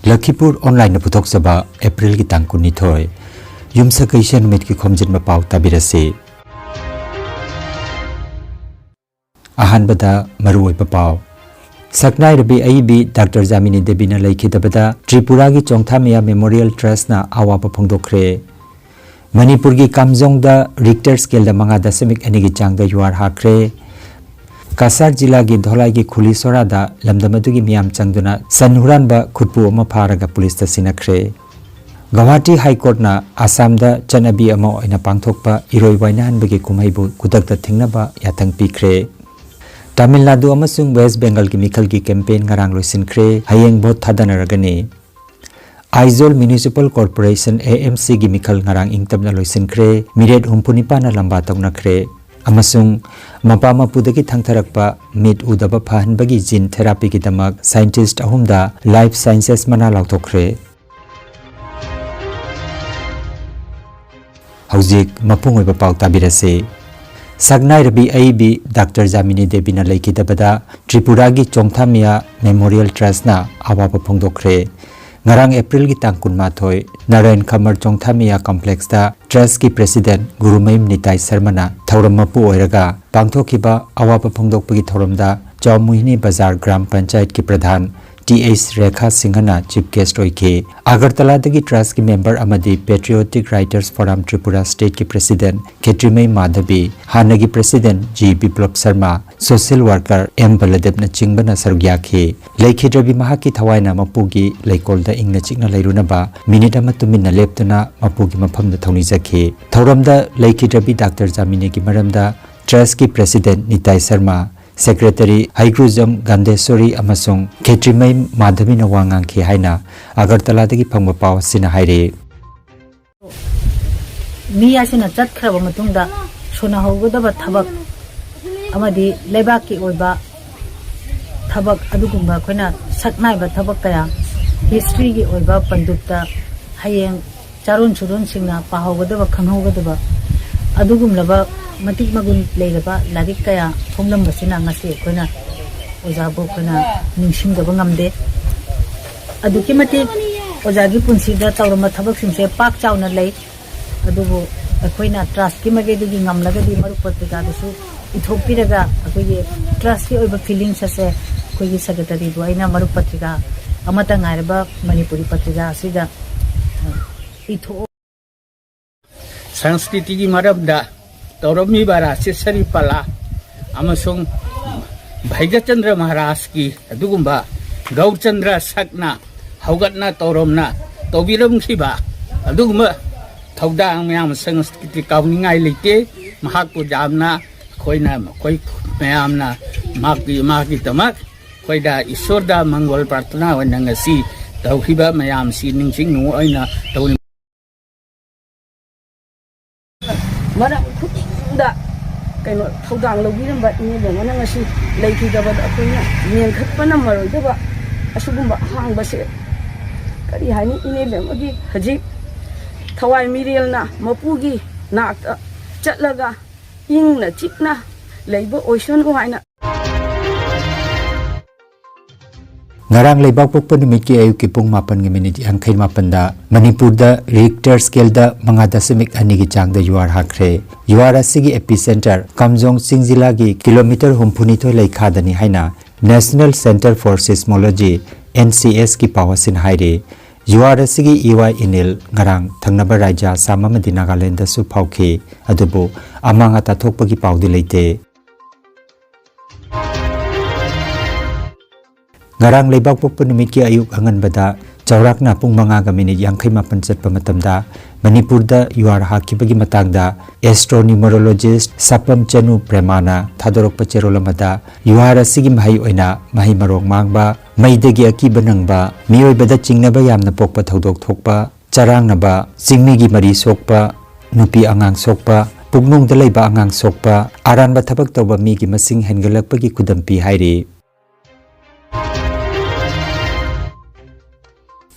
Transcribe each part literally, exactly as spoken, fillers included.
ꯂꯈꯤꯄꯨꯔ ꯑꯣꯟꯂꯥꯏꯟꯅ ꯄꯨꯊꯣꯛꯆꯕ ꯑꯦꯄ꯭ꯔꯤꯜꯒꯤ ꯇꯥꯡ ꯀꯨꯟꯅꯤꯊꯣꯏ, ꯌꯨꯝꯁꯀꯩꯁ ꯅꯨꯃꯤꯠꯀꯤ ꯈꯣꯝꯖꯤꯟꯕ ꯄꯥꯎ ꯇꯥꯕꯤꯔꯁꯤ꯫ ꯑꯍꯥꯟꯕꯗ ꯃꯔꯨꯑꯣꯏꯕ ꯄꯥꯎ꯫ ꯁꯛꯅꯥꯏꯔꯕꯤ ꯑꯏꯕꯤ ꯗꯥꯛꯇꯔ ꯖꯥꯃꯤꯅꯤ ꯗꯦꯕꯤꯅ ꯂꯩꯈꯤꯗꯕꯗ ꯇ꯭ꯔꯤꯄꯨꯔꯥꯒꯤ ꯆꯣꯡꯊꯥꯃꯤꯌꯥ ꯃꯦꯃꯣꯔꯤꯌꯦꯜ ꯇ꯭ꯔꯁꯅ ꯑꯋꯥꯕ ꯐꯣꯡꯗꯣꯛꯈ꯭ꯔꯦ꯫ ꯃꯅꯤꯄꯨꯔꯒꯤ ꯀꯥꯝꯖꯣꯡꯗ ꯔꯤꯛꯇꯔ ꯁ꯭ꯀꯦꯜꯗ ꯃꯉꯥ ꯗꯁꯃꯤꯛ ꯑꯅꯤꯒꯤ ꯆꯥꯡꯗ ꯌꯨꯍꯥꯔ ꯍꯥꯈ꯭ꯔꯦ꯫ ꯀꯁꯥꯔ ꯖꯤꯂꯥꯒꯤ ꯙꯣꯂꯥꯏꯒꯤ ꯈꯨꯂꯤ ꯁꯣꯔꯥꯗ ꯂꯝꯗꯝ ꯑꯗꯨꯒꯤ ꯃꯤꯌꯥꯝ ꯆꯪꯗꯨꯅ ꯁꯟ ꯍꯨꯔꯥꯟꯕ ꯈꯨꯠꯄꯨ ꯑꯃ ꯐꯥꯔꯒ ꯄꯨꯂꯤꯁꯇ ꯁꯤꯟꯅꯈ꯭ꯔꯦ꯫ ꯒꯧꯍꯥꯇꯤ ꯍꯥꯏ ꯀꯣꯔꯠꯅ ꯑꯁꯥꯝꯗ ꯆꯠꯅꯕꯤ ꯑꯃ ꯑꯣꯏꯅ ꯄꯥꯡꯊꯣꯛꯄ ꯏꯔꯣꯏ ꯋꯥꯏꯅꯍꯟꯕꯒꯤ ꯀꯨꯝꯍꯩꯕꯨ ꯈꯨꯗꯛꯇ ꯊꯤꯡꯅꯕ ꯌꯥꯊꯪ ꯄꯤꯈ꯭ꯔꯦ꯫ ꯇꯥꯃꯤꯜ ꯅꯥꯗꯨ ꯑꯃꯁꯨꯡ ꯋꯦꯁ ꯕꯦꯡꯒꯜꯒꯤ ꯃꯤꯈꯜꯒꯤ ꯀꯦꯝꯄꯦꯟ ꯉꯔꯥꯡ ꯂꯣꯏꯁꯤꯟꯈ꯭ꯔꯦ, ꯍꯌꯦꯡ ꯚꯣꯠ ꯊꯥꯗꯅꯔꯒꯅꯤ꯫ Aizawl municipal corporation, A M ꯁꯤꯒꯤ ꯃꯤꯈꯜ ꯉꯔꯥꯡ ꯏꯪ ꯇꯞꯅ ꯂꯣꯏꯁꯤꯟꯈ꯭ꯔꯦ, ꯃꯤꯔꯦꯠ ꯍꯨꯝꯐꯨ ꯅꯤꯄꯥꯟꯅ ꯂꯝꯕꯥ ꯇꯧꯅꯈ꯭ꯔꯦ꯫ ꯑꯃꯁꯨꯡ ꯃꯄꯥ ꯃꯄꯨꯗꯒꯤ ꯊꯪꯊꯔꯛꯄ ꯃꯤꯠ ꯎꯗꯕ ꯐꯍꯟꯕꯒꯤ ꯖꯤꯟ ꯊꯦꯔꯥꯄꯤꯒꯤꯗꯃꯛ ꯁꯥꯏꯟꯇꯤꯁ꯭ꯠ ꯑꯍꯨꯝꯗ ꯂꯥꯏꯐ ꯁꯥꯏꯟꯁꯦꯁ ꯃꯅꯥ ꯂꯥꯎꯊꯣꯛꯈ꯭ꯔꯦ꯫ ꯍꯧꯖꯤꯛ ꯃꯄꯨꯡ ꯑꯣꯏꯕ ꯄꯥꯎ ꯇꯥꯕꯤꯔꯁꯤ꯫ ꯁꯛꯅꯥꯏꯔꯕꯤ ꯑꯏꯕꯤ ꯗꯥꯛꯇꯔ ꯖꯥꯃꯤꯅꯤ ꯗꯦꯕꯤꯅ ꯂꯩꯈꯤꯗꯕꯗ ꯇ꯭ꯔꯤꯄꯨꯔꯥꯒꯤ ꯆꯣꯡꯊꯥꯃꯤꯌꯥ ꯃꯦꯃꯣꯔꯤꯌꯦꯜ ꯇ꯭ꯔꯁꯅ ꯑꯋꯥꯕ ꯐꯣꯡꯗꯣꯛꯈ꯭ꯔꯦ꯫ ꯉꯔꯥꯡ ꯑꯦꯄ꯭ꯔꯤꯜꯒꯤ ꯇꯥꯡ ꯀꯨꯟꯃꯥꯊꯣꯏ, ꯅꯥꯔꯥꯌꯟ ꯈꯃꯔ ꯆꯣꯡꯊꯥꯃꯤꯌꯥ ꯀꯝꯄ꯭ꯂꯦꯛꯁꯇ ꯇ꯭ꯔꯁꯀꯤ ꯄ꯭ꯔꯦꯁꯤꯗꯦꯟꯠ ꯒꯨꯔꯨꯃꯌꯨꯝ ꯅꯤꯇꯥꯏ ꯁꯔꯃꯅ ꯊꯧꯔꯝ ꯃꯄꯨ ꯑꯣꯏꯔꯒ ꯄꯥꯡꯊꯣꯛꯈꯤꯕ ꯑꯋꯥꯕ ꯐꯣꯡꯗꯣꯛꯄꯒꯤ ꯊꯧꯔꯝꯗ ꯆꯥꯎꯃꯣꯍꯤꯅꯤ ꯕꯖꯥꯔ ꯒ꯭ꯔꯥꯝ ꯄꯟꯆꯥꯌꯠꯀꯤ ꯄ꯭ꯔꯙꯥꯟ ꯇꯤ ꯑꯩꯆ ꯔꯦꯈꯥ ꯁꯤꯡꯍꯅ ꯆꯤꯐ ꯒꯦꯁ꯭ꯠ ꯑꯣꯏꯈꯤ꯫ ꯑꯒꯔꯇꯂꯥꯗꯒꯤ ꯇ꯭ꯔꯁꯀꯤ ꯃꯦꯝꯕꯔ ꯑꯃꯗꯤ ꯄꯦꯇ꯭ꯔꯤꯌꯣꯇꯤꯛ ꯔꯥꯏꯇꯔꯁ ꯐꯣꯔꯝ ꯇ꯭ꯔꯤꯄꯨꯔꯥ ꯁ꯭ꯇꯦꯠꯀꯤ ꯄ꯭ꯔꯦꯁꯤꯗꯦꯟꯠ ꯈꯦꯇ꯭ꯔꯤꯃꯌꯨꯝ ꯃꯥꯙꯕꯤ, ꯍꯥꯟꯅꯒꯤ president G Biplab Sharma, social worker M ꯕꯂꯗꯦꯕꯅꯆꯤꯡꯕꯅ ꯁꯔꯨꯛ ꯌꯥꯈꯤ꯫ ꯂꯩꯈꯤꯗ꯭ꯔꯕꯤ ꯃꯍꯥꯛꯀꯤ ꯊꯋꯥꯏꯅ ꯃꯄꯨꯒꯤ ꯂꯩꯀꯣꯜꯗ ꯏꯪꯅ ꯆꯤꯛꯅ ꯂꯩꯔꯨꯅꯕ ꯃꯤꯅꯤꯠ ꯑꯃ ꯇꯨꯃꯤꯟꯅ ꯂꯦꯞꯇꯨꯅ ꯃꯄꯨꯒꯤ ꯃꯐꯝꯗ ꯊꯧꯅꯤꯖꯈꯤ꯫ ꯊꯧꯔꯝꯗ ꯂꯩꯈꯤꯗ꯭ꯔꯕꯤ ꯗꯥꯛꯇꯔ ꯖꯥꯃꯤꯅꯤꯒꯤ ꯃꯔꯝꯗ ꯇ꯭ꯔꯁꯀꯤ ꯄ꯭ꯔꯦꯁꯤꯗꯦꯟꯠ ꯅꯤꯇꯥꯏ ꯁꯔꯃ, ꯁꯦꯀ꯭ꯔꯦꯇꯔꯤ ꯍꯩꯒ꯭ꯔꯨꯖꯝ ꯒꯥꯟꯙꯦꯁꯣꯔꯤ ꯑꯃꯁꯨꯡ ꯈꯦꯇ꯭ꯔꯤꯃꯌꯨꯝ ꯃꯥꯙꯕꯤꯅ ꯋꯥ ꯉꯥꯡꯈꯤ ꯍꯥꯏꯅ ꯑꯒꯔꯇꯂꯥꯗꯒꯤ ꯐꯪꯕ ꯄꯥꯎ ꯑꯁꯤꯅ ꯍꯥꯏꯔꯤ꯫ ꯃꯤ ꯑꯁꯤꯅ ꯆꯠꯈ꯭ꯔꯕ ꯃꯇꯨꯡꯗ ꯁꯣꯟꯅꯍꯧꯒꯗꯕ ꯊꯕꯛ ꯑꯃꯗꯤ ꯂꯩꯕꯥꯛꯀꯤ ꯑꯣꯏꯕ ꯊꯕꯛ, ꯑꯗꯨꯒꯨꯝꯕ ꯑꯩꯈꯣꯏꯅ ꯁꯛ ꯅꯥꯏꯕ ꯊꯕꯛ ꯀꯌꯥ, ꯍꯤꯁꯇ꯭ꯔꯤꯒꯤ ꯑꯣꯏꯕ ꯄꯟꯗꯨꯞꯇ ꯍꯌꯦꯡ ꯆꯥꯔꯣꯟ ꯁꯨꯔꯣꯟꯁꯤꯡꯅ ꯄꯥꯍꯧꯒꯗꯕ, ꯈꯪꯍꯧꯒꯗꯕ ꯑꯗꯨꯒꯨꯝꯂꯕ ꯃꯇꯤꯛ ꯃꯒꯨꯟ ꯂꯩꯔꯕ ꯂꯥꯏꯔꯤꯛ ꯀꯌꯥ ꯐꯣꯡꯂꯝꯕꯁꯤꯅ ꯉꯁꯤ ꯑꯩꯈꯣꯏꯅ ꯑꯣꯖꯥꯕꯨ ꯑꯩꯈꯣꯏꯅ ꯅꯤꯡꯁꯤꯡꯗꯕ ꯉꯝꯗꯦ꯫ ꯑꯗꯨꯛꯀꯤ ꯃꯇꯤꯛ ꯑꯣꯖꯥꯒꯤ ꯄꯨꯟꯁꯤꯗ ꯇꯧꯔꯝꯕ ꯊꯕꯛꯁꯤꯡꯁꯦ ꯄꯥꯛ ꯆꯥꯎꯅ ꯂꯩ꯫ ꯑꯗꯨꯕꯨ ꯑꯩꯈꯣꯏꯅ ꯇ꯭ꯔꯁꯀꯤ ꯃꯥꯏꯀꯩꯗꯒꯤ ꯉꯝꯂꯒꯗꯤ ꯃꯔꯨꯞ ꯄꯠꯇ꯭ꯔꯤꯀꯥꯗꯁꯨ ꯏꯊꯣꯛꯄꯤꯔꯒ ꯑꯩꯈꯣꯏꯒꯤ ꯇ꯭ꯔꯁꯀꯤ ꯑꯣꯏꯕ ꯐꯤꯂꯤꯡꯁ ꯑꯁꯦ ꯑꯩꯈꯣꯏꯒꯤ ꯁꯦꯀ꯭ꯔꯦꯇꯔꯤꯕꯨ ꯑꯩꯅ ꯃꯔꯨꯞ ꯄꯠꯇ꯭ꯔꯤꯀꯥ ꯑꯃꯠꯇ ꯉꯥꯏꯔꯕ ꯃꯅꯤꯄꯨꯔꯤ ꯄꯠꯇ꯭ꯔꯤꯀꯥ ꯑꯁꯤꯗ ꯏꯊꯣꯛ ꯁꯪꯁꯀ꯭ꯔꯤꯇꯤꯒꯤ ꯃꯔꯝꯗ ꯇꯧꯔꯝꯃꯤꯕ ꯔꯥꯁꯦꯁꯔꯤ ꯄꯂꯥ ꯑꯃꯁꯨꯡ ꯚꯩꯒꯆꯟꯗ꯭ꯔ ꯃꯍꯥꯔꯥꯖꯀꯤ ꯑꯗꯨꯒꯨꯝꯕ ꯒꯧꯔꯆꯟꯗ꯭ꯔ ꯁꯛꯅ ꯍꯧꯒꯠꯅ ꯇꯧꯔꯝꯅ ꯇꯧꯕꯤꯔꯝꯈꯤꯕ ꯑꯗꯨꯒꯨꯝꯕ ꯊꯧꯗꯥꯡ ꯃꯌꯥꯝ ꯁꯪꯁꯀ꯭ꯔꯤꯇꯤ ꯀꯥꯎꯅꯤꯡꯉꯥꯏ ꯂꯩꯇꯦ꯫ ꯃꯍꯥꯛꯄꯨ ꯌꯥꯝꯅ ꯑꯩꯈꯣꯏꯅ ꯃꯈꯣꯏ ꯃꯌꯥꯝꯅ ꯃꯍꯥꯛꯀꯤ ꯃꯥꯒꯤꯗꯃꯛ ꯑꯩꯈꯣꯏꯗ ꯏꯁꯣꯔꯗ ꯃꯪꯒꯣꯜ ꯄ꯭ꯔꯥꯔꯊꯅꯥ ꯑꯣꯏꯅ ꯉꯁꯤ ꯇꯧꯈꯤꯕ ꯃꯌꯥꯝꯁꯤ ꯅꯤꯡꯁꯤꯡ ꯅꯨꯡ ꯑꯣꯏꯅ ꯇꯧꯅꯤꯡ ꯃꯔꯝ ꯈꯨꯗꯤꯡꯗ ꯀꯩꯅꯣ ꯊꯧꯗꯥꯡ ꯂꯧꯕꯤꯔꯝꯕ ꯏꯅꯦꯕꯦꯝꯃꯅ ꯉꯁꯤ ꯂꯩꯈꯤꯗꯕꯗ ꯑꯩꯈꯣꯏꯅ ꯃꯦꯟꯈꯠꯄ ꯉꯝꯃꯔꯣꯏꯗꯕ ꯑꯁꯤꯒꯨꯝꯕ ꯑꯍꯥꯡꯕꯁꯦ ꯀꯔꯤ ꯍꯥꯏꯅꯤ? ꯏꯅꯦꯕꯦꯝꯃꯒꯤ ꯍꯧꯖꯤꯛ ꯊꯋꯥꯏ ꯃꯤꯔꯦꯜꯅ ꯃꯄꯨꯒꯤ ꯅꯥꯛꯇ ꯆꯠꯂꯒ ꯏꯪꯅ ꯆꯤꯛꯅ ꯂꯩꯕ ꯑꯣꯏꯁꯅꯨ ꯍꯥꯏꯅ ꯉꯔꯥꯡ ꯂꯩꯕꯥꯛꯄꯣꯛꯄ ꯅꯨꯃꯤꯠꯀꯤ ꯑꯌꯨꯛꯀꯤ ꯄꯨꯡ ꯃꯥꯄꯟꯒꯤ ꯃꯤꯅꯤꯠ ꯌꯥꯡꯈꯩ ꯃꯥꯄꯟꯗ ꯃꯅꯤꯄꯨꯔꯗ ꯔꯤꯛꯇꯔ ꯁ꯭ꯀꯦꯜꯗ ꯃꯉꯥ ꯗꯁꯃꯤꯛ ꯑꯅꯤꯒꯤ ꯆꯥꯡꯗ ꯌꯨꯍꯥꯔ ꯍꯥꯈ꯭ꯔꯦ꯫ ꯌꯨꯍꯥꯔ ꯑꯁꯤꯒꯤ ꯑꯦꯄꯤ ꯁꯦꯟꯇꯔ ꯀꯥꯝꯖꯣꯡ ꯆꯤꯡ ꯖꯤꯂꯥꯒꯤ ꯀꯤꯂꯣꯃꯤꯇꯔ ꯍꯨꯝꯐꯨꯅꯤꯊꯣꯏ ꯂꯩꯈꯥꯗꯅꯤ ꯍꯥꯏꯅ national centre for seismology, N C ꯑꯦꯁꯀꯤ ꯄꯥꯎ ꯑꯁꯤꯅ ꯍꯥꯏꯔꯤ꯫ ꯌꯨꯍꯥꯔ ꯑꯁꯤꯒꯤ ꯏꯋꯥ ꯏꯅꯤꯜ ꯉꯔꯥꯡ ꯊꯪꯅꯕ ꯔꯥꯏꯖ꯭ꯌ ꯑꯁꯥꯝ ꯑꯃꯗꯤ ꯅꯥꯒꯥꯂꯦꯟꯗꯁꯨ ꯐꯥꯎꯈꯤ꯫ ꯑꯗꯨꯕꯨ ꯑꯃꯥꯡ ꯑꯇꯥ ꯊꯣꯛꯄꯒꯤ ꯄꯥꯎꯗꯤ ꯂꯩꯇꯦ꯫ ꯉꯔꯥꯡ ꯂꯩꯕꯥꯛꯄꯣꯛꯄ ꯅꯨꯃꯤꯠꯀꯤ ꯑꯌꯨꯛ ꯑꯉꯟꯕꯗ ꯆꯥꯎꯔꯥꯛꯅ ꯄꯨꯡ ꯃꯉꯥꯒ ꯃꯤꯅꯤꯠ ꯌꯥꯡꯈꯩ ꯃꯥꯄꯟ ꯆꯠꯄ ꯃꯇꯝꯗ ꯃꯅꯤꯄꯨꯔꯗ ꯌꯨꯍꯥꯔ ꯍꯥꯈꯤꯕꯒꯤ ꯃꯇꯥꯡꯗ ꯑꯦꯁꯇ꯭ꯔꯣꯅꯤꯃꯔꯣꯂꯣꯖꯤꯁ ꯁꯥꯄꯝ ꯆꯅꯨ ꯄ꯭ꯔꯦꯃꯥꯅ ꯊꯥꯗꯣꯔꯛꯄ ꯆꯦꯔꯣꯜ ꯑꯃꯗ, ꯌꯨꯍꯥꯔ ꯑꯁꯤꯒꯤ ꯃꯍꯩ ꯑꯣꯏꯅ ꯃꯍꯩ ꯃꯔꯣꯡ ꯃꯥꯡꯕ, ꯃꯩꯗꯒꯤ ꯑꯀꯤꯕ ꯅꯪꯕ, ꯃꯤꯑꯣꯏꯕꯗ ꯆꯤꯡꯅꯕ ꯌꯥꯝꯅ ꯄꯣꯛꯄ ꯊꯧꯗꯣꯛ ꯊꯣꯛꯄ, ꯆꯔꯥꯡꯅꯕ, ꯆꯤꯡꯃꯤꯒꯤ ꯃꯔꯤ ꯁꯣꯛꯄ, ꯅꯨꯄꯤ ꯑꯉꯥꯡ ꯁꯣꯛꯄ, ꯄꯨꯛꯅꯨꯡꯗ ꯂꯩꯕ ꯑꯉꯥꯡ ꯁꯣꯛꯄ, ꯑꯔꯥꯟꯕ ꯊꯕꯛ ꯇꯧꯕ ꯃꯤꯒꯤ ꯃꯁꯤꯡ ꯍꯦꯟꯒꯠꯂꯛꯄꯒꯤ ꯈꯨꯗꯝ ꯄꯤ ꯍꯥꯏꯔꯤ꯫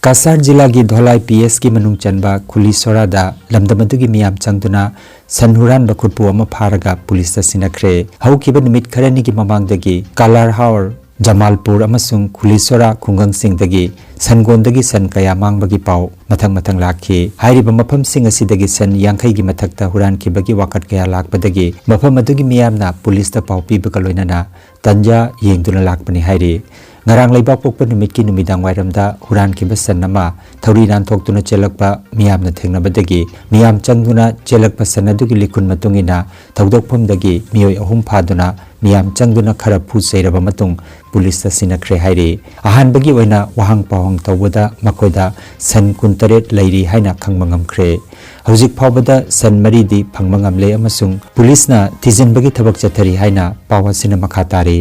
ꯀꯁꯥꯔ ꯖꯤꯂꯥꯒꯤ ꯙꯣꯂꯥꯏ ꯄꯤ ꯑꯦꯁꯀꯤ ꯃꯅꯨꯡ ꯆꯟꯕ ꯈꯨꯂꯤꯁꯣꯔꯥꯗ ꯂꯝꯗꯝ ꯑꯗꯨꯒꯤ ꯃꯤꯌꯥꯝ ꯆꯪꯗꯨꯅ ꯁꯟ ꯍꯨꯔꯥꯟꯕ ꯈꯨꯠꯄꯨ ꯑꯃ ꯐꯥꯔꯒ ꯄꯨꯂꯤꯁꯇ ꯁꯤꯟꯅꯈ꯭ꯔꯦ꯫ ꯍꯧꯈꯤꯕ ꯅꯨꯃꯤꯠ ꯈꯔꯅꯤꯒꯤ ꯃꯃꯥꯡꯗꯒꯤ ꯀꯥꯂꯥꯔꯍꯥꯎꯔ ꯖꯃꯥꯜꯄꯨꯔ ꯑꯃꯁꯨꯡ ꯈꯨꯂꯤꯁꯣꯔꯥ ꯈꯨꯡꯒꯪꯁꯤꯡꯗꯒꯤ ꯁꯟꯒꯣꯟꯗꯒꯤ ꯁꯟ ꯀꯌꯥ ꯃꯥꯡꯕꯒꯤ ꯄꯥꯎ ꯃꯊꯪ ꯃꯊꯪ ꯂꯥꯛꯈꯤ꯫ ꯍꯥꯏꯔꯤꯕ ꯃꯐꯝꯁꯤꯡ ꯑꯁꯤꯗꯒꯤ ꯁꯟ ꯌꯥꯡꯈꯩꯒꯤ ꯃꯊꯛꯇ ꯍꯨꯔꯥꯟꯈꯤꯕꯒꯤ ꯋꯥꯀꯠ ꯀꯌꯥ ꯂꯥꯛꯄꯗꯒꯤ ꯃꯐꯝ ꯑꯗꯨꯒꯤ ꯃꯤꯌꯥꯝꯅ ꯄꯨꯂꯤꯁꯇ ꯄꯥꯎ ꯄꯤꯕꯒ ꯂꯣꯏꯅꯅ ꯇꯟꯖꯥ ꯌꯦꯡꯗꯨꯅ ꯂꯥꯛꯄꯅꯤ ꯍꯥꯏꯔꯤ꯫ ꯉꯔꯥꯡ ꯂꯩꯕꯥꯛꯄꯣꯛꯄ ꯅꯨꯃꯤꯠꯀꯤ ꯅꯨꯃꯤꯗꯥꯡ ꯋꯥꯏꯔꯝꯗ ꯍꯨꯔꯥꯟꯈꯤꯕ ꯁꯟ ꯑꯃ ꯊꯧꯔꯤ ꯅꯥꯟꯊꯣꯛꯇꯨꯅ ꯆꯦꯜꯂꯛꯄ ꯃꯤꯌꯥꯝꯅ ꯊꯦꯡꯅꯕꯗꯒꯤ ꯃꯤꯌꯥꯝ ꯆꯪꯗꯨꯅ ꯆꯦꯜꯂꯛꯄ ꯁꯟ ꯑꯗꯨꯒꯤ ꯂꯤꯈꯨꯟ ꯃꯇꯨꯡ ꯏꯟꯅ ꯊꯧꯗꯣꯛꯐꯝꯗꯒꯤ ꯃꯤꯑꯣꯏ ꯑꯍꯨꯝ ꯐꯥꯗꯨꯅ ꯃꯤꯌꯥꯝ ꯆꯪꯗꯨꯅ ꯈꯔ ꯐꯨ ꯆꯩꯔꯕ ꯃꯇꯨꯡ ꯄꯨꯂꯤꯁꯇ ꯁꯤꯟꯅꯈ꯭ꯔꯦ ꯍꯥꯏꯔꯤ꯫ ꯑꯍꯥꯟꯕꯒꯤ ꯑꯣꯏꯅ ꯋꯥꯍꯪ ꯄꯥꯎꯍꯪ ꯇꯧꯕꯗ ꯃꯈꯣꯏꯗ ꯁꯟ ꯀꯨꯟꯇꯔꯦꯠ ꯂꯩꯔꯤ ꯍꯥꯏꯅ ꯈꯪꯕ ꯉꯝꯈ꯭ꯔꯦ꯫ ꯍꯧꯖꯤꯛ ꯐꯥꯎꯕꯗ ꯁꯟ ꯃꯔꯤꯗꯤ ꯐꯪꯕ ꯉꯝꯂꯦ ꯑꯃꯁꯨꯡ ꯄꯨꯂꯤꯁꯅ ꯊꯤꯖꯤꯟꯕꯒꯤ ꯊꯕꯛ ꯆꯠꯊꯔꯤ ꯍꯥꯏꯅ ꯄꯥꯎ ꯑꯁꯤꯅ ꯃꯈꯥ ꯇꯥꯔꯤ꯫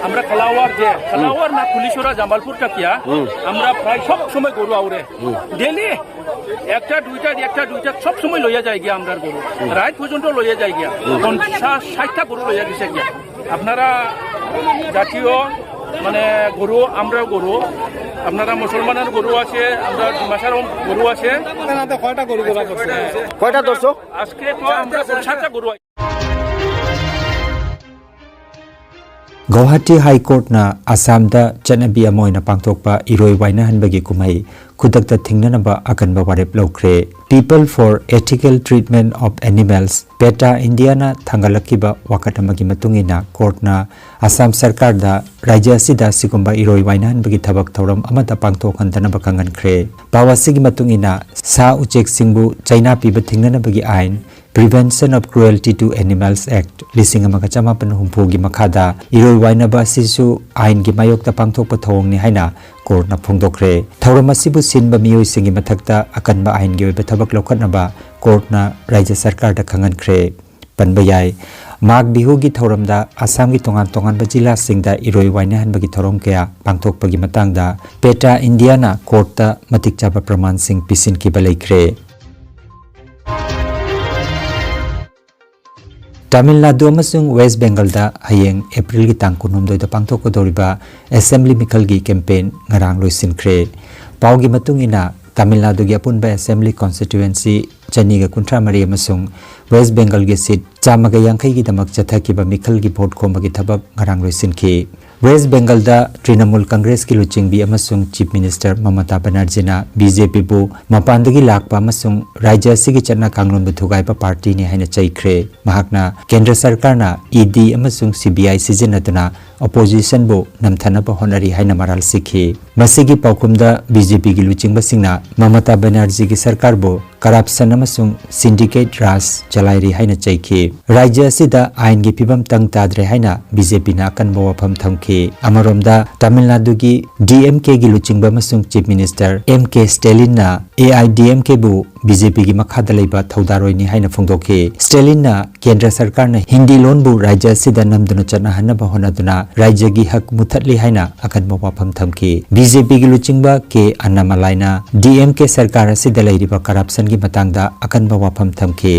আমরা খালাওয়ার যে খালাওয়ার না কুলিছড়া জামালপুরটা কিয়া আমরা প্রায় সব সময় গরু আউরে, ডেলি একটা দুইটা একটা দুইটা সব সময় লইয়া যায় গিয়া আমরার গরু, রাত পর্যন্ত লইয়া যায় গিয়া। পঞ্চাশ ষাটটা গরু লইয়া গেছে গিয়া। আপনারা জাতীয় মানে গরু, আমরাও গরু, আপনারা মুসলমানের গরু আছে, আমরা ডিমাসারও গরু আছে। কয়টা গরু ধরা পড়ছে? কয়টা ধরছো? আজকে তো আমরা সাতটা গরু আছে। ꯒꯧꯍꯥꯇꯤ ꯍꯥꯏ ꯀꯣꯔꯠꯅ ꯑꯁꯥꯝꯗ ꯆꯠꯅꯕꯤ ꯑꯃ ꯑꯣꯏꯅ ꯄꯥꯡꯊꯣꯛꯄ ꯏꯔꯣꯏ ꯋꯥꯏꯅꯍꯟꯕꯒꯤ ꯀꯨꯝꯍꯩ ꯈꯨꯗꯛꯇ ꯊꯤꯡꯅꯅꯕ ꯑꯀꯟꯕ ꯋꯥꯔꯦꯞ ꯂꯧꯈ꯭ꯔꯦ꯫ People for Ethical Treatment of Animals, ꯄꯦꯇꯥ ꯏꯟꯗꯤꯌꯥꯅ ꯊꯥꯡꯒꯠꯂꯛꯈꯤꯕ ꯋꯥꯀꯠ ꯑꯃꯒꯤ ꯃꯇꯨꯡ ꯏꯟꯅ ꯀꯣꯔꯠꯅ ꯑꯁꯥꯝ ꯁꯔꯀꯥꯔꯗ ꯔꯥꯖ꯭ꯌ ꯑꯁꯤꯗ ꯑꯁꯤꯒꯨꯝꯕ ꯏꯔꯣꯏ ꯋꯥꯏꯅꯍꯟꯕꯒꯤ ꯊꯕꯛ ꯊꯧꯔꯝ ꯑꯃꯠꯇ ꯄꯥꯡꯊꯣꯛꯍꯟꯗꯅꯕ ꯈꯪꯍꯟꯈ꯭ꯔꯦ꯫ ꯄꯥꯎ ꯑꯁꯤꯒꯤ ꯃꯇꯨꯡ ꯏꯟꯅ ꯁꯥ ꯎꯆꯦꯛꯁꯤꯡꯕꯨ ꯆꯩꯅꯥ ꯄꯤꯕ ꯊꯤꯡꯅꯅꯕꯒꯤ ꯑꯥꯏꯟ, Prevention of Cruelty to Animals Act ꯂꯤꯁꯤꯡ ꯑꯃꯒ ꯆꯃꯥꯄꯟ ꯍꯨꯝꯐꯨꯒꯤ ꯃꯈꯥꯗ ꯏꯔꯣꯏ ꯋꯥꯏꯅꯕ ꯑꯁꯤꯁꯨ ꯑꯥꯏꯟꯒꯤ ꯃꯥꯌꯣꯛꯇ ꯄꯥꯡꯊꯣꯛꯄ ꯊꯧꯑꯣꯡꯅꯤ ꯍꯥꯏꯅ ꯀꯣꯔꯠꯅ ꯐꯣꯡꯗꯣꯛꯈ꯭ꯔꯦ꯫ ꯊꯧꯔꯝ ꯑꯁꯤꯕꯨ ꯁꯤꯟꯕ ꯃꯤꯑꯣꯏꯁꯤꯡꯒꯤ ꯃꯊꯛꯇ ꯑꯀꯟꯕ ꯑꯥꯏꯟꯒꯤ ꯑꯣꯏꯕ ꯊꯕꯛ ꯂꯧꯈꯠꯅꯕ ꯀꯣꯔꯠꯅ ꯔꯥꯖ꯭ꯌ ꯁꯔꯀꯥꯔꯗ ꯈꯪꯍꯟꯈ꯭ꯔꯦ꯫ ꯄꯟꯕ ꯌꯥꯏ꯫ ꯃꯥꯒ ꯕꯤꯍꯨꯒꯤ ꯊꯧꯔꯝꯗ ꯑꯁꯥꯝꯒꯤ ꯇꯣꯉꯥꯟ ꯇꯣꯉꯥꯟꯕ ꯖꯤꯂꯥꯁꯤꯡꯗ ꯏꯔꯣꯏ ꯋꯥꯏꯅꯍꯟꯕꯒꯤ ꯊꯧꯔꯝ ꯀꯌꯥ ꯄꯥꯡꯊꯣꯛꯄꯒꯤ ꯃꯇꯥꯡꯗ ꯄꯦꯇꯥ ꯏꯟꯗꯤꯌꯥꯅ ꯀꯣꯔꯠꯇ ꯃꯇꯤꯛ ꯆꯥꯕ ꯄ꯭ꯔꯃꯥꯟꯁꯤꯡ ꯄꯤꯁꯤꯟꯈꯤꯕ ꯂꯩꯈ꯭ꯔꯦ꯫ ꯇꯥꯃꯤꯜ ꯅꯥꯗꯨ ꯑꯃꯁꯨꯡ ꯋꯦꯁ ꯕꯦꯡꯒꯜꯗ ꯍꯌꯦꯡ ꯑꯦꯄ꯭ꯔꯤꯜꯒꯤ ꯇꯥꯡ ꯀꯨꯟꯍꯨꯝꯗꯣꯏꯗ ꯄꯥꯡꯊꯣꯛꯀꯗꯧꯔꯤꯕ ꯑꯦꯁꯦꯝꯕ꯭ꯂꯤ ꯃꯤꯈꯜꯒꯤ ꯀꯦꯝꯄꯦꯟ ꯉꯔꯥꯡ ꯂꯣꯏꯁꯤꯟꯈ꯭ꯔꯦ꯫ ꯄꯥꯎꯒꯤ ꯃꯇꯨꯡ ꯏꯟꯅ, ꯇꯥꯃꯤꯜ ꯅꯥꯗꯨꯒꯤ ꯑꯄꯨꯟꯕ assembly constituency ꯆꯅꯤꯒ ꯀꯨꯟꯊ꯭ꯔꯥ ꯃꯔꯤ ꯑꯃꯁꯨꯡ ꯋꯦꯁ꯭ꯠ ꯕꯦꯡꯒꯜꯒꯤ seat ꯆꯥꯝꯃꯒ ꯌꯥꯡꯈꯩꯒꯤꯗꯃꯛ ꯆꯠꯊꯈꯤꯕ ꯃꯤꯈꯜꯒꯤ vote ꯈꯣꯝꯕꯒꯤ ꯊꯕꯛ ꯉꯔꯥꯡ ꯂꯣꯏꯁꯤꯟꯈꯤ꯫ ꯋꯦꯁ꯭ꯠ ꯕꯦꯡꯒꯜꯗ ꯇ꯭ꯔꯤꯅꯃꯨꯜ ꯀꯪꯒ꯭ꯔꯦꯁꯀꯤ ꯂꯨꯆꯤꯡꯕꯤ ꯑꯃꯁꯨꯡ Chief Minister ꯃꯃꯇꯥ ꯕꯦꯅꯔꯖꯤꯅ BJPꯕꯨ ꯃꯄꯥꯟꯗꯒꯤ ꯂꯥꯛꯄ ꯑꯃꯁꯨꯡ ꯔꯥꯖ꯭ꯌ ꯑꯁꯤꯒꯤ ꯆꯠꯅ ꯀꯥꯡꯂꯣꯟꯕꯨ ꯊꯨꯒꯥꯏꯕ partyꯅꯤ ꯍꯥꯏꯅ ꯆꯩꯈ꯭ꯔꯦ꯫ ꯃꯍꯥꯛꯅ ꯀꯦꯟꯗ꯭ꯔ ꯁꯔꯀꯥꯔꯅ ED ꯑꯃꯁꯨꯡ CBI ꯁꯤꯖꯤꯟꯅꯗꯨꯅ oppositionꯕꯨ ꯅꯝꯊꯅꯕ ꯍꯣꯠꯅꯔꯤ ꯍꯥꯏꯅ ꯃꯔꯥꯜ ꯁꯤꯈꯤ꯫ ꯃꯁꯤꯒꯤ ꯄꯥꯎꯈꯨꯝꯗ BJPꯒꯤ ꯂꯨꯆꯤꯡꯕꯁꯤꯡꯅ ꯃꯃꯇꯥ ꯕꯦꯅꯔꯖꯤꯒꯤ ꯁꯔꯀꯥꯔꯕꯨ corruption ꯑꯃꯁꯨꯡ syndicate ꯔꯥꯖ ꯆꯂꯥꯏꯔꯤ ꯍꯥꯏꯅ ꯆꯩꯈꯤ꯫ ꯔꯥꯖ꯭ꯌ ꯑꯁꯤꯗ ꯑꯥꯏꯟꯒꯤ ꯐꯤꯕꯝ ꯇꯪ ꯇꯥꯗ꯭ꯔꯦ ꯍꯥꯏꯅ BJPꯅ ꯑꯀꯟꯕ ꯋꯥꯐꯝ ꯊꯝꯈꯤ꯫ ꯑꯃꯔꯣꯝꯗ, ꯇꯥꯃꯤꯜ ꯅꯥꯗꯨꯒꯤ DMKꯒꯤ ꯂꯨꯆꯤꯡꯕ ꯑꯃꯁꯨꯡ Chief Minister M K Stalinꯅ AIADMKꯕꯨ BJPꯒꯤ ꯃꯈꯥꯗ ꯂꯩꯕ ꯊꯧꯗꯥꯔꯣꯏꯅꯤ ꯍꯥꯏꯅ ꯐꯣꯡꯗꯣꯛꯈꯤ꯫ Stalinꯅ ꯀꯦꯟꯗ꯭ꯔ ꯁꯔꯀꯥꯔꯅ ꯍꯤꯟꯗꯤ ꯂꯣꯟꯕꯨ ꯔꯥꯖ꯭ꯌ ꯑꯁꯤꯗ ꯅꯝꯗꯨꯅ ꯆꯠꯅꯍꯟꯅꯕ ꯍꯣꯠꯅꯗꯨꯅ ꯔꯥꯖ꯭ꯌꯒꯤ ꯍꯛ ꯃꯨꯊꯠꯂꯤ ꯍꯥꯏꯅ ꯑꯀꯟꯕ ꯋꯥꯐꯝ ꯊꯝꯈꯤ꯫ BJPꯒꯤ ꯂꯨꯆꯤꯡꯕ ꯀꯦ ꯑꯟꯅꯥꯃꯂꯥꯏꯅ DMK ꯁꯔꯀꯥꯔ ꯑꯁꯤꯗ ꯂꯩꯔꯤꯕ corruptionꯒꯤ ꯃꯇꯥꯡꯗ ꯑꯀꯟꯕ ꯋꯥꯐꯝ ꯊꯝꯈꯤ꯫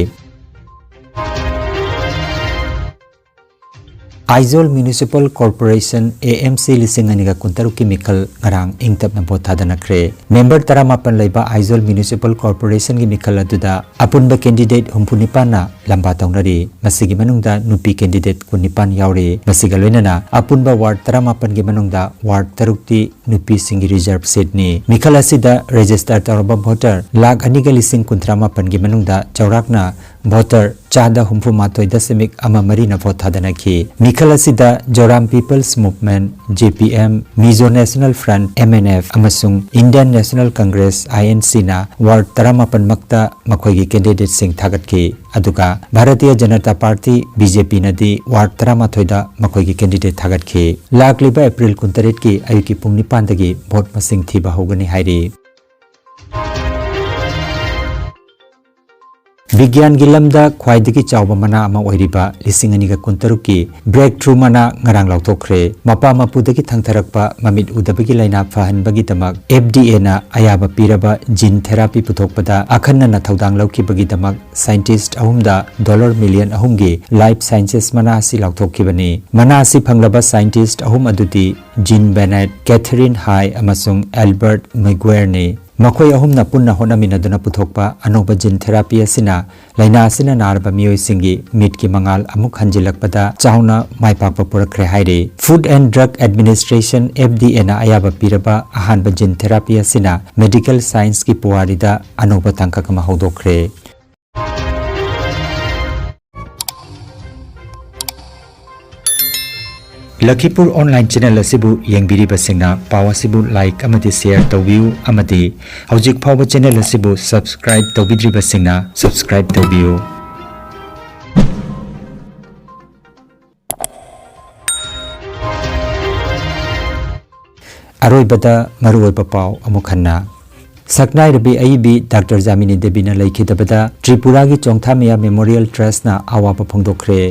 ꯑꯥꯏꯖꯣꯜ Municipal Corporation, AMC, ꯂꯤꯁꯤꯡ ꯑꯅꯤꯒ ꯀꯨꯟꯇꯔꯨꯛꯀꯤ ꯃꯤꯈꯜ ꯉꯔꯥꯡ ꯏꯪ ꯇꯞꯅ vote ꯊꯥꯗꯅꯈ꯭ꯔꯦ꯫ Member ꯇꯔꯥꯃꯥꯄꯟ ꯂꯩꯕ ꯑꯥꯏꯖꯣꯜ Municipal Corporationꯒꯤ ꯃꯤꯈꯜ ꯑꯗꯨꯗ ꯑꯄꯨꯟꯕ candidate ꯍꯨꯝꯐꯨ ꯅꯤꯄꯥꯟꯅ ꯂꯝꯕꯥ ꯇꯧꯅꯔꯤ꯫ ꯃꯁꯤꯒꯤ ꯃꯅꯨꯡꯗ ꯅꯨꯄꯤ candidate ꯀꯨꯟꯅꯤꯄꯥꯟ ꯌꯥꯎꯔꯤ꯫ ꯃꯁꯤꯒ ꯂꯣꯏꯅꯅ ꯑꯄꯨꯟꯕ ward ꯇꯔꯥꯃꯥꯄꯟꯒꯤ ꯃꯅꯨꯡꯗ ward ꯇꯔꯨꯛꯇꯤ ꯅꯨꯄꯤꯁꯤꯡꯒꯤ reserve seatꯅꯤ꯫ ꯃꯤꯈꯜ ꯑꯁꯤꯗ register ꯇꯧꯔꯕ voter ꯂꯥꯈ ꯑꯅꯤꯒ ꯂꯤꯁꯤꯡ ꯀꯨꯟꯊ꯭ꯔꯥ ꯃꯥꯄꯟꯒꯤ ꯃꯅꯨꯡꯗ ꯆꯥꯎꯔꯥꯛꯅ voter ꯆꯥꯗ ꯍꯨꯝꯐꯨ ꯃꯥꯊꯣꯏ ꯗꯁꯃꯤꯛ ꯑꯃ ꯃꯔꯤꯅ vote ꯊꯥꯗꯅꯈꯤ꯫ ꯃꯤꯈꯜ ꯑꯁꯤꯗ Zoram People's Movement, JPM, Mizo National Front, MNF, ꯑꯃꯁꯨꯡ Indian National Congress, INCꯅ ward ꯇꯔꯥꯃꯥꯄꯟ ꯃꯛꯇ ꯃꯈꯣꯏꯒꯤ candidateꯁꯤꯡ ꯊꯥꯒꯠꯈꯤ꯫ ꯑꯗꯨꯒ ꯚꯥꯔꯇꯤꯌ ꯖꯅꯇꯥ ꯄꯥꯔꯇꯤ, BJPꯅꯗꯤ ward ꯇꯔꯥꯃꯥꯊꯣꯏꯗ ꯃꯈꯣꯏꯒꯤ candidate ꯊꯥꯒꯠꯈꯤ꯫ ꯂꯥꯛꯂꯤꯕ April ꯀꯨꯟꯇꯔꯦꯠꯀꯤ ꯑꯌꯨꯛꯀꯤ ꯄꯨꯡ ꯅꯤꯄꯥꯟꯗꯒꯤ vote ꯃꯁꯤꯡ ꯊꯤꯕ ꯍꯧꯒꯅꯤ ꯍꯥꯏꯔꯤ꯫ ꯕꯤꯒ꯭ꯌꯥꯟꯒꯤ ꯂꯝꯗ ꯈ꯭ꯋꯥꯏꯗꯒꯤ ꯆꯥꯎꯕ ꯃꯅꯥ ꯑꯃ ꯑꯣꯏꯔꯤꯕ ꯂꯤꯁꯤꯡ ꯑꯅꯤꯒ ꯀꯨꯟꯇꯔꯨꯛꯀꯤ breadfruit ꯃꯅꯥ ꯉꯔꯥꯡ ꯂꯥꯎꯊꯣꯛꯈ꯭ꯔꯦ꯫ ꯃꯄꯥ ꯃꯄꯨꯗꯒꯤ ꯊꯪꯊꯔꯛꯄ ꯃꯃꯤꯠ ꯎꯗꯕꯒꯤ ꯂꯥꯏꯅꯥ ꯐꯍꯟꯕꯒꯤꯗꯃꯛ FDAꯅ ꯑꯌꯥꯕ ꯄꯤꯔꯕ gene therapy ꯄꯨꯊꯣꯛꯄꯗ ꯑꯈꯟꯅꯅ ꯊꯧꯗꯥꯡ ꯂꯧꯈꯤꯕꯒꯤꯗꯃꯛ scientist ꯑꯍꯨꯝꯗ dollar million ꯑꯍꯨꯝꯒꯤ life sciences ꯃꯅꯥ ꯑꯁꯤ ꯂꯥꯎꯊꯣꯛꯈꯤꯕꯅꯤ꯫ ꯃꯅꯥ ꯑꯁꯤ ꯐꯪꯂꯕ scientist ꯑꯍꯨꯝ ꯑꯗꯨꯗꯤ Jean Bennett, Katherine Hai ꯑꯃꯁꯨꯡ Albert Maguireꯅꯤ꯫ ꯃꯈꯣꯏ ꯑꯍꯨꯝꯅ ꯄꯨꯟꯅ ꯍꯣꯠꯅꯃꯤꯟꯅꯗꯨꯅ ꯄꯨꯊꯣꯛꯄ ꯑꯅꯧꯕ gene therapy ꯑꯁꯤꯅ ꯂꯥꯏꯅꯥ ꯑꯁꯤꯅ ꯅꯥꯔꯕ ꯃꯤꯑꯣꯏꯁꯤꯡꯒꯤ ꯃꯤꯠꯀꯤ ꯃꯉꯥꯜ ꯑꯃꯨꯛ ꯍꯟꯖꯤꯜꯂꯛꯄꯗ ꯆꯥꯎꯅ ꯃꯥꯏ ꯄꯥꯛꯄ ꯄꯨꯔꯛꯈ꯭ꯔꯦ ꯍꯥꯏꯔꯤ꯫ Food and Drug Administration, F D A ꯅ ꯑꯌꯥꯕ ꯄꯤꯔꯕ ꯑꯍꯥꯟꯕ gene therapy ꯑꯁꯤꯅ medical science ꯀꯤ ꯄꯨꯋꯥꯔꯤꯗ ꯑꯅꯧꯕ ꯇꯥꯡꯀꯛ ꯑꯃ ꯍꯧꯗꯣꯛꯈ꯭ꯔꯦ꯫ ꯂꯈꯤꯄꯨꯔ online channel ꯑꯁꯤꯕꯨ ꯌꯦꯡꯕꯤꯔꯤꯕꯁꯤꯡꯅ ꯄꯥꯎ ꯑꯁꯤꯕꯨ like ꯑꯃꯗꯤ share ꯇꯧꯕꯤꯌꯨ, ꯑꯃꯗꯤ ꯍꯧꯖꯤꯛ ꯐꯥꯎꯕ channel ꯑꯁꯤꯕꯨ subscribe ꯇꯧꯕꯤꯗ꯭ꯔꯤꯕꯁꯤꯡꯅ subscribe ꯇꯧꯕꯤꯌꯨ꯫ ꯑꯔꯣꯏꯕꯗ ꯃꯔꯨꯑꯣꯏꯕ ꯄꯥꯎ ꯑꯃꯨꯛ ꯍꯟꯅ꯫ ꯁꯛꯅꯥꯏꯔꯕꯤ ꯑꯏꯕꯤ ꯗꯥꯛꯇꯔ ꯖꯥꯃꯤꯅꯤ ꯗꯦꯕꯤꯅ ꯂꯩꯈꯤꯗꯕꯗ ꯇ꯭ꯔꯤꯄꯨꯔꯥꯒꯤ ꯆꯣꯡꯊꯥꯃꯤꯌꯥ Memorial Trust ꯅ ꯑꯋꯥꯕ ꯐꯣꯡꯗꯣꯛꯈ꯭ꯔꯦ꯫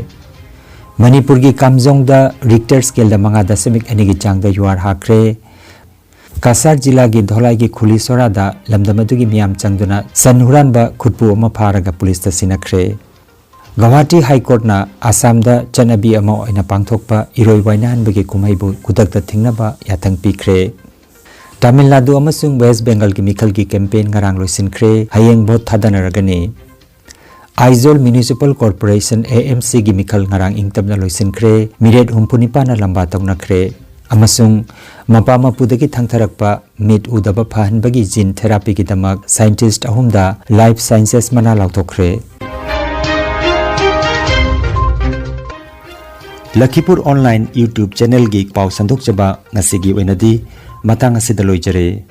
ꯃꯅꯤꯄꯨꯔꯒꯤ ꯀꯥꯝꯖꯣꯡꯗ Richter scale ꯗ ꯃꯉꯥ ꯗꯁꯃꯤꯛ ꯑꯅꯤꯒꯤ ꯆꯥꯡꯗ ꯌꯨꯍꯥꯔ ꯍꯥꯈ꯭ꯔꯦ꯫ ꯀꯁꯥꯔ ꯖꯤꯂꯥꯒꯤ ꯙꯣꯂꯥꯏꯒꯤ ꯈꯨꯂꯤꯁꯣꯔꯥꯗ ꯂꯝꯗꯝ ꯑꯗꯨꯒꯤ ꯃꯤꯌꯥꯝ ꯆꯪꯗꯨꯅ ꯁꯟ ꯍꯨꯔꯥꯟꯕ ꯈꯨꯠꯄꯨ ꯑꯃ ꯐꯥꯔꯒ ꯄꯨꯂꯤꯁꯇ ꯁꯤꯟꯅꯈ꯭ꯔꯦ꯫ ꯒꯧꯍꯥꯇꯤ High Court ꯅ ꯑꯁꯥꯝꯗ ꯆꯠꯅꯕꯤ ꯑꯃ ꯑꯣꯏꯅ ꯄꯥꯡꯊꯣꯛꯄ ꯏꯔꯣꯏ ꯋꯥꯏꯅꯍꯟꯕꯒꯤ ꯀꯨꯝꯍꯩꯕꯨ ꯈꯨꯗꯛꯇ ꯊꯤꯡꯅꯕ ꯌꯥꯊꯪ ꯄꯤꯈ꯭ꯔꯦ꯫ ꯇꯥꯃꯤꯜ ꯅꯥꯗꯨ ꯑꯃꯁꯨꯡ ꯋꯦꯁ ꯕꯦꯡꯒꯜꯒꯤ ꯃꯤꯈꯜꯒꯤ campaign ꯉꯔꯥꯡ ꯂꯣꯏꯁꯤꯟꯈ꯭ꯔꯦ, ꯍꯌꯦꯡ vote ꯊꯥꯗꯅꯔꯒꯅꯤ꯫ Aizawl Municipal Corporation, A M C ꯒꯤ ꯃꯤꯈꯜ ꯉꯔꯥꯡ ꯏꯪ ꯇꯞꯅ ꯂꯣꯏꯁꯤꯟꯈ꯭ꯔꯦ, ꯃꯤꯔꯦꯠ ꯍꯨꯝꯐꯨ ꯅꯤꯄꯥꯟꯅ ꯂꯝꯕꯥ ꯇꯧꯅꯈ꯭ꯔꯦ꯫ ꯑꯃꯁꯨꯡ ꯃꯄꯥ ꯃꯄꯨꯗꯒꯤ ꯊꯪꯊꯔꯛꯄ ꯃꯤꯠ ꯎꯗꯕ ꯐꯍꯟꯕꯒꯤ gene therapy ꯒꯤꯗꯃꯛ scientist ꯑꯍꯨꯝꯗ Life Sciences ꯃꯅꯥ ꯂꯥꯎꯊꯣꯛꯈ꯭ꯔꯦ꯫ ꯂꯈꯤꯄꯨꯔ online YouTube channel ꯒꯤ ꯄꯥꯎ ꯁꯟꯗꯣꯛꯆꯕ ꯉꯁꯤꯒꯤ ꯑꯣꯏꯅꯗꯤ ꯃꯇꯥꯡ ꯑꯁꯤꯗ ꯂꯣꯏꯖꯔꯦ꯫